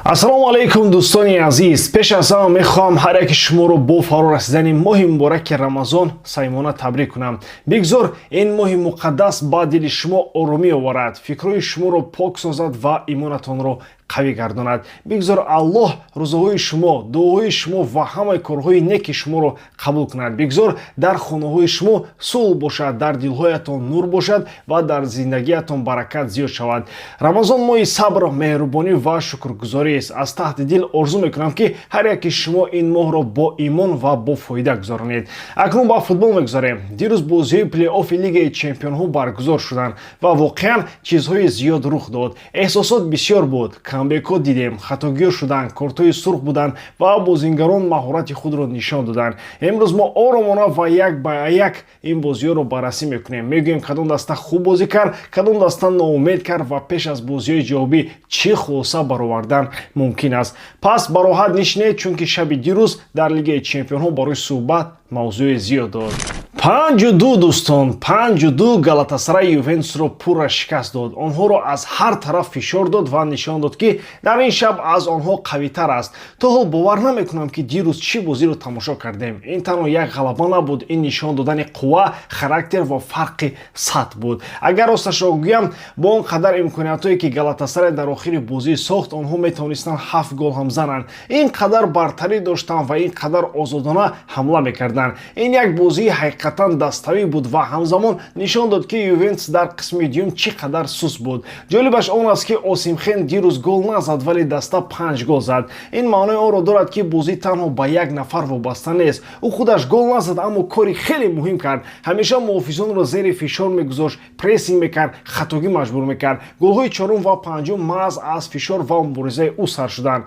Ассалому алайкум, дӯстони азиз. Пеш аз ҳама мехоҳам ҳар яки шуморо бо фаро расидани моҳи мубораки Рамазон самимона табрик кунам. Бигзор ин моҳи муқаддас ба дили шумо оромӣ оварад, фикрҳои шуморо пок созад ва имонатонро қавӣ гардонад. Бигзор Аллоҳ рӯзаҳои шумо, дуоҳои шумо ва ҳамаи корҳои неки шуморо қабул кунад. Бигзор дар хонаҳои шумо сулҳ бошад, дар дилҳоятон нур бошад ва дар зиндагиятон баракат зиёд шавад. Рамазон моҳи сабр, меҳрубонӣ ва шукргузорист. Аз таҳти дил орзу мекунам, ки ҳар яки шумо ин моҳро бо имон ва бо фоида гузаронед. Акнун ба футбол мегузарем. Дирӯз бозиҳои плей-оффи Лигаи чемпионҳо баргузор шуданд ва воқеан чизҳои зиёд рух дод. Эҳсосот бисёр буд, камбекҳо дидем, хатогиҳо шуданд, кортҳои сурх буданд ва бозингарон маҳорати худро нишон доданд. Имрӯз мо оромона ва як ба як ин бозиҳоро баррасӣ мекунем. Мегӯем, кадом даста хуб бозӣ кард, кадом даста ноумед кард ва пеш аз бозиҳои ҷавобӣ чӣ хулоса баровардан мумкин аст. Пас бароҳат нишинед, чунки шаби дирӯз дар Лигаи чемпионҳо барои суҳбат мавзӯи зиёд дод. 5-2, дӯстон, 5-2. Галатасарай Ювентусро пурра шикаст дод, онҳоро аз ҳар тараф фишор дод ва нишон дод, ки дар ин шаб аз онҳо қавитар аст. То ҳол бовар намекунам, ки дирӯз чӣ бозиро тамошо кардем. Ин танҳо як ғалаба набуд, ин нишон додани қувва, характер ва фарқи сатҳ буд. Агар росташро гӯям, бо он қадар имкониятҳое, ки Галатасарай дар охири бозӣ сохт, онҳо метавонистанд ҳафт гол ҳам зананд. Ин қадар бартарӣ доштанд ва ин қадар озодона ҳамла мекарданд. Ин як бозии ҳақиқатан даставӣ буд ва ҳамзамон нишон дод, ки Ювентус дар қисми дуюм чӣ қадар суст буд. Ҷолибаш он аст, ки Осимхен дирӯз гол назад, вале даста панҷ гол зад. Ин маънои онро дорад, ки бозӣ танҳо ба як нафар вобаста нест. Ӯ худаш гол назад, аммо кори хеле муҳим кард. Ҳамеша муҳофизонро зери фишор мегузошт, прессинг мекард, хатогӣ маҷбур мекард. Голҳои чорум ва панҷум маҳз аз фишор ва муборизаи ӯ сар шуданд.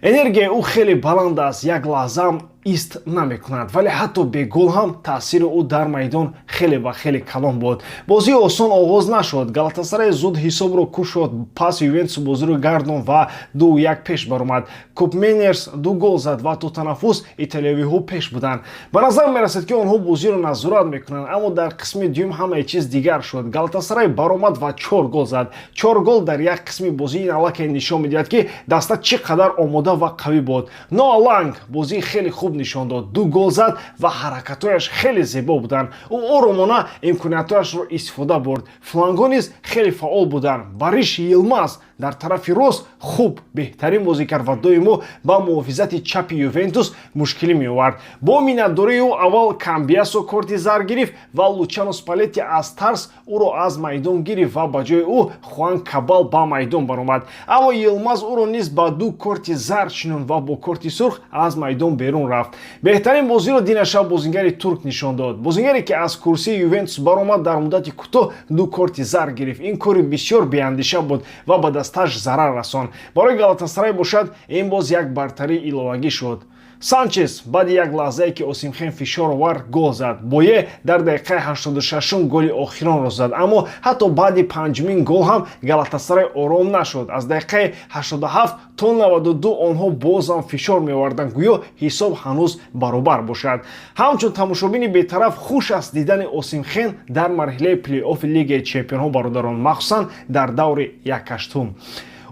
Энергияи ӯ хеле баланд аст, як лаҳзаам ист намекунад, вале ҳатто бегол ҳам таъсири ӯ дар майдон хеле ва хеле калон буд. Бозии осон оғоз нашуд. Галатасарай зуд ҳисобро кушод, пас Ювентус бозиро гардон ва 2-1 пеш баромад. Купмейнерс ду гол зад ва то танаффус италиявиҳо пеш буданд. Ба назар мерасад, ки онҳо бозиро назорат мекунанд, аммо дар қисми дуюм ҳамаи чиз дигар шуд. Галатасарай баромад ва чор гол зад. Чор гол дар як қисми бозӣ ин аллакай нишон медиҳад, ки даста чӣ қадар омода ва қавӣ буд. Ноа Ланг бозии хеле хуб нишон дод, ду гол зад ва ҳаракатҳояш хеле зебо буданд. Ӯ оромона имкониятҳояшро истифода бурд. Флангҳо низ хеле фаъол буданд. Бариш Йилмаз дар тарафи рост хуб, беҳтарин бозӣ кард ва доимо ба муҳофизати чапи Ювентус мушкилӣ меовард. Бо миннатдории ӯ аввал Камбиасо корти зар гирифт ва Лучано Спалетти аз тарс ӯро аз майдон гирифт ва ба ҷои ӯ Хуан Кабал ба майдон баромад. Аммо Йилмаз ӯро низ ба ду корти зард шинонд ва бо корти сурх аз майдон берун рафт. Беҳтарин бозиро динашаб бозингари турк нишон дод. Бозингаре, ки аз курсии Ювентус баромад, дар муддати кӯтоҳ ду корти зард гирифт. Ин кори бисёр беандеша буд ва ба дастааш зарар расон. Барои Галатасарай бошад, ин боз як бартарии иловагӣ шуд. Санчес баъди як лаҳзае, ки Осимхен фишор овард, гол зад. Бое дар дақиқаи 86-ум голи охиронро зад. Аммо ҳатто баъди панҷумин гол ҳам Галатасарай ором нашуд. Аз дақиқаи 87 то 92 онҳо бозам фишор меоварданд, гӯё ҳисоб ҳанӯз баробар бошад. Ҳамчун тамошобини бетараф хуш аст дидани Осимхен дар марҳилаи плей-оффи Лигаи чемпионҳо, бародарон, махсусан дар даври якҳаштум.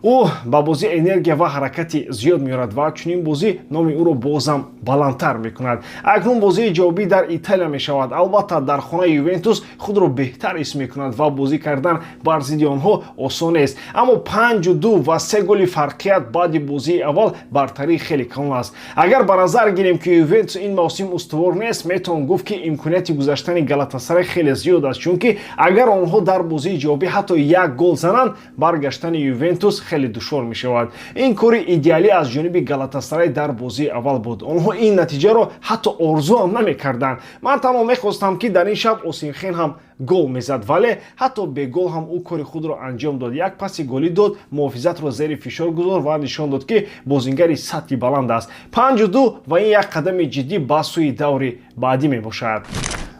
Ӯ ба бозӣ энергия ва ҳаракати зиёд меорад ва чунин бозӣ номи ӯро бозам баландтар мекунад. Акнун бозии ҷавобӣ дар Италия мешавад. Албатта, дар хонаи Ювентус худро беҳтар ҳис мекунад ва бозӣ кардан бар зидди онҳо осон нест, аммо 5-2 ва се голи фарқият баъди бозии аввал бартарии хеле калон аст. Агар ба назар гирем, ки Ювентус ин мавсим устувор нест, метавон гуфт, ки имконияти гузаштани Галатасарай хеле зиёд аст, чунки агар онҳо дар бозии ҷавобӣ ҳатто як гол зананд, баргаштани Ювентус хеле душвор мешавад. Ин кори идеалӣ аз ҷониби Галатасарай дар бозии аввал буд. Онҳо ин натиҷаро ҳатто орзуам намекарданд. Ман танҳо мехостам, ки дар ин шаб Осимхен ҳам гол мезад, вале ҳатто бегол ҳам ӯ кори худро анҷом дод. Як паси голӣ дод, муҳофизатро зери фишор гузошт ва нишон дод, ки бозингари сатҳи баланд аст. 5-2 ва ин як қадами ҷиддӣ ба сӯи даври баъдӣ мебошад.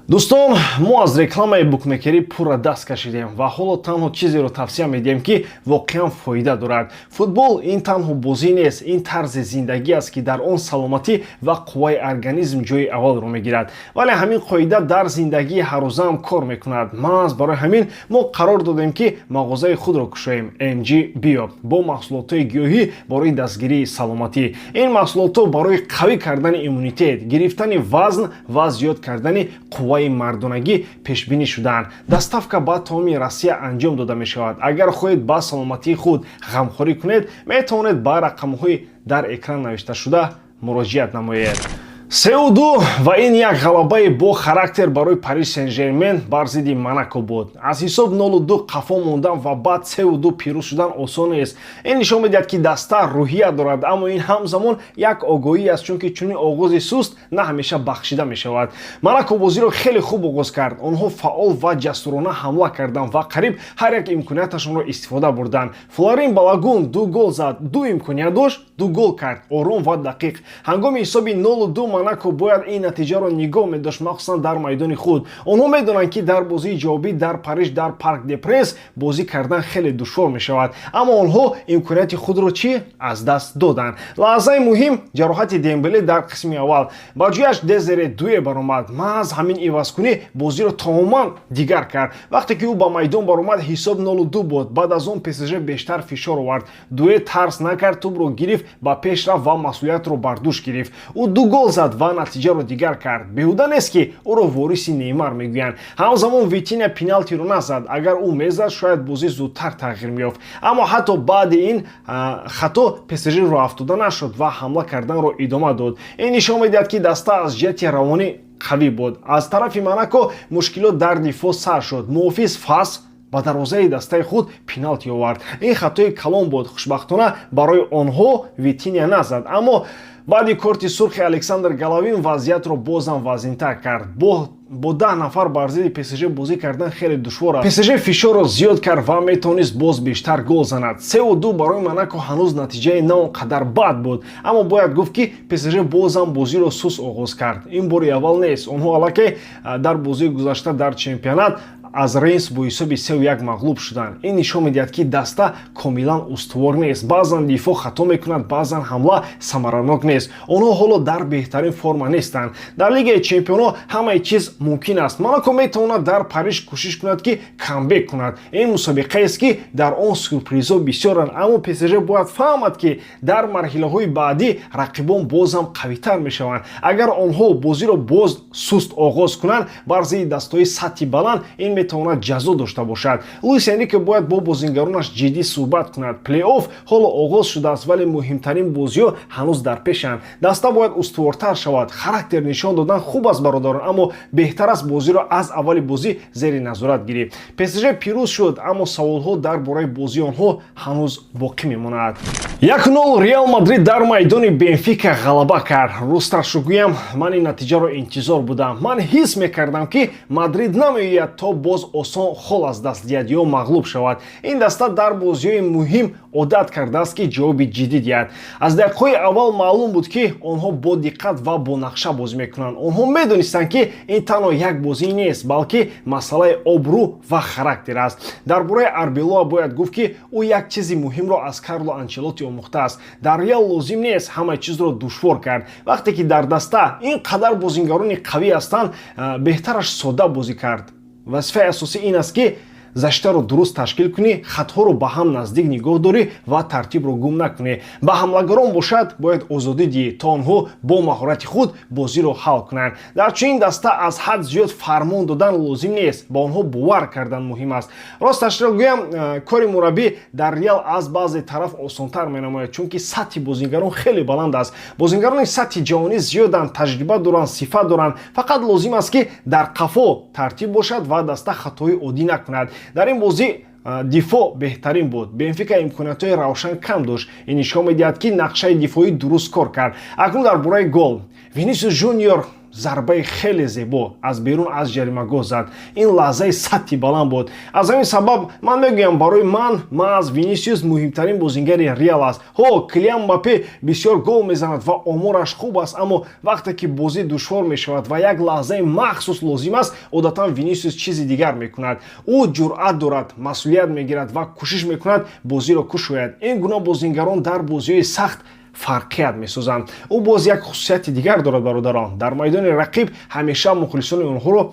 Дӯстон, мо аз рекламаи букмекерӣ пурра даст кашидем ва ҳоло танҳо чизеро тавсия медиҳем, ки воқеан фоида дорад. Футбол ин танҳо бозӣ нест, ин тарзи зиндагӣ аст, ки дар он саломатӣ ва қувваи организм ҷои аввалро мегирад. Вале ҳамин қоида дар зиндагии ҳаррӯзаам кор мекунад. Маҳз барои ҳамин мо қарор додем, ки мағозаи худро кушоем, MG Bio, бо маҳсулотҳои гиёҳӣ барои дастгирии саломатӣ. Ин маҳсулотҳо барои қавӣ кардани иммунитет, гирифтани вазн ва зиёд кардани қувваи мардонагӣ пешбинӣ шудаанд. Доставка ба тамоми Россия анҷом дода мешавад. Агар хоҳед ба саломатии худ ғамхорӣ кунед, метавонед ба рақамҳои дар экран навишташуда муроҷиат намоед. 3-2, ва ин як ғалабаи бо характер барои Париж Сен-Жермен бар зидди Монако буд. Аз ҳисоб 0-2 қафо мондан ва баъд 3-2 пирӯз шудан осон нест. Ин нишон медиҳад, ки даста рӯҳия дорад, аммо ин ҳамзамон як огоҳӣ аст, чунки чунин оғози суст на ҳамеша бахшида мешавад. Монако бозиро хеле хуб оғоз кард. Онҳо фаъол ва ҷасурона ҳамла карданд ва қариб ҳар як имконияташонро истифода бурданд. Фоларин Балогун ду гол зад, ду имконият дошт, ду гол кард, ором ва дақиқ. Ҳангоми ҳисоби 0-2 Монако бояд ин натиҷаро нигоҳ медошт, махсусан дар майдони худ. Онҳо медонанд, ки дар бозии ҷавобӣ дар Париж, дар Парк де Пренс, бозӣ кардан хеле душвор мешавад, аммо онҳо имконияти худро чӣ аз даст доданд. Лаҳзаи муҳим: ҷароҳати Дембеле дар қисми аввал. Ба ҷояш Дезире Дуэ баромад. Маҳз ҳамин ивазкунӣ бозиро тамоман дигар кард. Вақте ки ӯ ба майдон баромад, ҳисоб 0-2 буд. Баъд аз он ПСЖ бештар фишор овард. Дуэ тарс накард, тӯбро гирифт, ба пеш рафт ва масъулиятро бар дӯш гирифт. Ӯ ду гол зад ва натиҷаро дигар кард. Беҳуда нест, ки ӯро вориси Неймар мегӯянд. Ҳамзамон Витиня пеналтиро назад. Агар ӯ мезад, шояд бозӣ зудтар тағйир меёфт. Аммо ҳатто баъди ин хато ПСЖ роҳафтода нашуд ва ҳамла карданро идома дод. Ин нишон медиҳад, ки даста аз ҷиҳати равонӣ қавӣ буд. Аз тарафи Монако мушкилот дар дифоъ сар шуд. Муҳофиз Фас ба дарвозаи дастаи худ пеналти овард. Ин хатои калон буд. Хушбахтона барои онҳо, Витиня назад, аммо баъди корти сурхи Александр Головин вазъиятро бозам вазнинтар кард. Бо 10 нафар бар зидди ПСЖ бозӣ кардан хеле душвор аст. ПСЖ фишорро зиёд кард ва метавонист боз бештар гол занад. 3-2 барои Монако ҳанӯз натиҷаи на он қадар бад буд, аммо бояд гуфт, ки ПСЖ бозам бозиро суст оғоз кард. Ин бори аввал нест. Онҳо аллакай дар бозии гузашта дар чемпионат аз Рейнс бо ҳисоби 3-1 мағлуб шуданд. Ин нишон медиҳад, ки даста комилан устувор нест. Баъзан дифоъ хато мекунад, баъзан ҳамла самаранок нест. Онҳо ҳоло дар беҳтарин форма нестанд. Дар Лигаи чемпионҳо ҳамаи чиз мумкин аст. Монако метавонад дар Париж кӯшиш кунад, ки камбек кунад. Ин мусобиқаест, ки дар он сюрпризҳо бисёранд, аммо ПСЖ бояд фаҳмад, ки дар марҳилаҳои баъдӣ рақибон бозам қавитар мешаванд. Агар онҳо бозиро боз суст оғоз кунанд бар зидди дастаҳои сатҳи баланд, ин метавонад ҷазо дошта бошад. Луис Энрике бояд бо бозингаронаш ҷиддӣ суҳбат кунад. Плей-офф ҳоло оғоз шудааст, вале муҳимтарин бозиҳо ҳанӯз дар пешанд. Даста бояд устувортар шавад. Характер нишон додан хуб аст, бародарон, аммо беҳтар аст бозиро аз аввали бозӣ зери назорат гирифт. ПСЖ пирӯз шуд, аммо саволҳо дар бораи бозии онҳо ҳанӯз боқӣ мемонад. 1-0 Реал Мадрид дар майдони Бенфика ғалаба кард. Росташро гӯям, ман ин натиҷаро интизор будам. Ман ҳис мекардам, ки Мадрид намеояд, то боз осон хол аз даст диҳад ё мағлуб шавад. Ин даста дар бозиҳои муҳим одат кардааст, ки ҷавоби ҷиддӣ диҳад. Аз дақиқаҳои аввал маълум буд, ки онҳо бо диққат ва бо нақша бозӣ мекунанд. Онҳо медонистанд, ки ин танҳо як бозӣ нест, балки масъалаи обрӯ ва характер аст. Дар бораи Арбелоа бояд гуфт, ки ӯ як чизи муҳимро аз Карло Анчелоти омӯхтааст: дар Реал лозим нест ҳамаи чизро душвор кард. Вақте ки дар даста ин қадар бозингарони қавӣ ҳастанд, беҳтараш содда бозӣ кард. Вазифаи асосӣ ин аст, ки защитаро дуруст ташкил кунӣ, хатҳоро ба ҳам наздик нигоҳ дорӣ ва тартибро гум накунӣ. Ба ҳамлагарон бошад, бояд озодӣ диҳӣ, то онҳо бо маҳорати худ бозиро ҳал кунанд. Дар чунин даста аз ҳад зиёд фармон додан лозим нест, ба онҳо бовар кардан муҳим аст. Росташро гӯям, кори мураббӣ дар Реал аз баъзе тараф осонтар менамояд, чунки сатҳи бозингарон хеле баланд аст. Бозингарони сатҳи ҷаҳонӣ зиёданд, таҷриба доранд, сифат доранд. Фақат лозим аст, ки дар қафо тартиб бошад ва даста хатои оддӣ накунад. Дар ин бозӣ дифоъ беҳтарин буд. Бенфика имкониятҳои равшан кам дошт. Ин нишон медиҳад, ки нақшаи дифоӣ дуруст кор кард. Акнун дар бораи гол. Винисиус Жуниор Зарбаи хеле зебо аз берун аз ҷаримагоҳ зад. Ин лаҳзаи сатҳи баланд буд. Аз ҳамин сабаб ман мегӯям, барои ман маҳз Винисиус муҳимтарин бозингари Реал аст. Ҳо, Килиан Мбаппе бисёр гол мезанад ва омораш хуб аст, аммо вақте ки бозӣ душвор мешавад ва як лаҳзаи махсус лозим аст, одатан Винисиус чизи дигар мекунад. Ӯ ҷуръат дорад, масъулият мегирад ва кӯшиш мекунад бозиро кушояд. Ин гуна бозингарон дар бозиҳои сахт фарқият месозанд. Ӯ боз як хусусияти дигар дорад, бародарон: дар майдони рақиб ҳамеша мухлисони онҳоро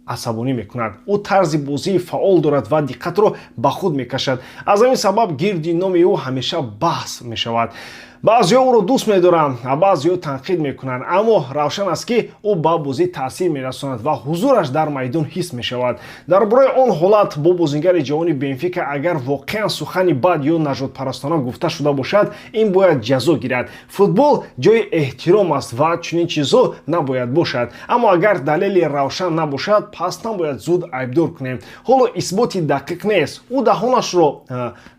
асабонӣ мекунад. Ӯ тарзи бозии фаъол дорад ва диққатро ба худ мекашад. Аз ҳамин сабаб гирди номи ӯ ҳамеша баҳс мешавад. Баъзеҳо ӯро дӯст медоранд, баъзеҳо танқид мекунанд, аммо равшан аст, ки ӯ ба бозӣ таъсир мерасонад ва ҳузураш дар майдон ҳис мешавад. Дар бораи он ҳолат бо бозингари ҷавони Бенфика, агар воқеан сухани бад ё нажодпарастона гуфта шуда бошад, ин бояд ҷазо гирад. Футбол ҷои эҳтиром аст ва чунин чизҳо набояд бошад. Аммо агар далели равшан набошад, пас набояд зуд айбдор кунем. Ҳоло исботи дақиқ нест. Ӯ даҳонашро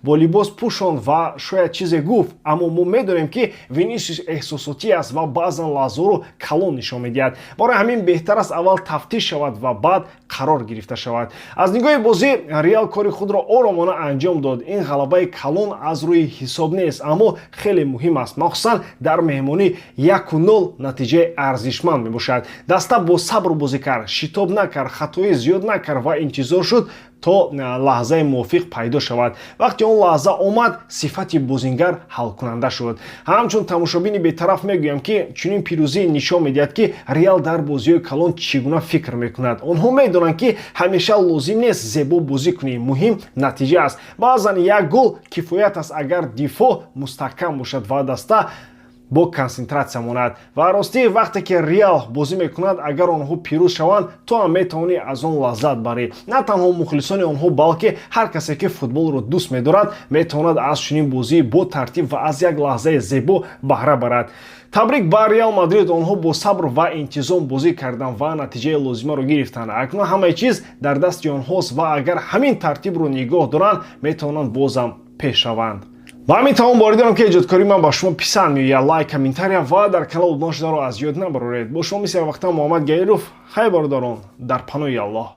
бо либос пӯшонд ва шояд чизе гуфт, аммо мо медонем, ки Винисиус эҳсосотӣ аст ва баъзан лаҳзаҳоро калон нишон медиҳад. Барои ҳамин беҳтар аст, аввал тафтиш шавад ва баъд қарор гирифта шавад. Аз нигоҳи бозӣ Реал кори худро оромона анҷом дод. Ин ғалабаи калон аз рӯи ҳисоб нест, аммо хеле муҳим аст. Махсусан дар меҳмонӣ 1-0 натиҷаи арзишманд мебошад. Даста бо сабр бозӣ кард, шитоб накард, хатои зиёд накард ва интизор шуд, то лаҳзаи мувофиқ пайдо шавад. Вақте он лаҳза омад, сифати бозингар ҳалкунанда шуд. Ҳамчун тамошобини бетараф мегӯям, ки чунин пирӯзӣ нишон медиҳад, ки Реал дар бозиҳои калон чӣ гуна фикр мекунад. Онҳо медонанд, ки ҳамеша лозим нест зебо бозӣ кунӣ, муҳим натиҷа аст. Баъзан як гол кифоят аст, агар дифоъ мустаҳкам бошад ва даста бо консентратсия монад. Ва ростӣ, вақте ки Реал бозӣ мекунад, агар онҳо пирӯз шаванд, ту ҳам метавонӣ аз он лаззат барӣ. На танҳо мухлисони онҳо, балки ҳар касе, ки футболро дӯст медорад, метавонад аз чунин бозӣ бо тартиб ва аз як лаҳзаи зебо баҳра барад. Табрик ба Реал Мадрид. Онҳо бо сабр ва интизом бозӣ карданд ва натиҷаи лозимаро гирифтанд. Акнун ҳамаи чиз дар дасти онҳост ва агар ҳамин тартибро нигоҳ доранд, метавонанд бозам пеш раванд. Ба ҳамин тамом. Боварӣ дорам, ки эҷодкории ман ба шумо писанд меояд. Лайк, комментария ва дар канал обуна шуданро аз ёд набароред. Бо шумо мисли вақта Муҳаммад Гаиров. Хайр, бародарон, дар паноҳи Аллоҳ.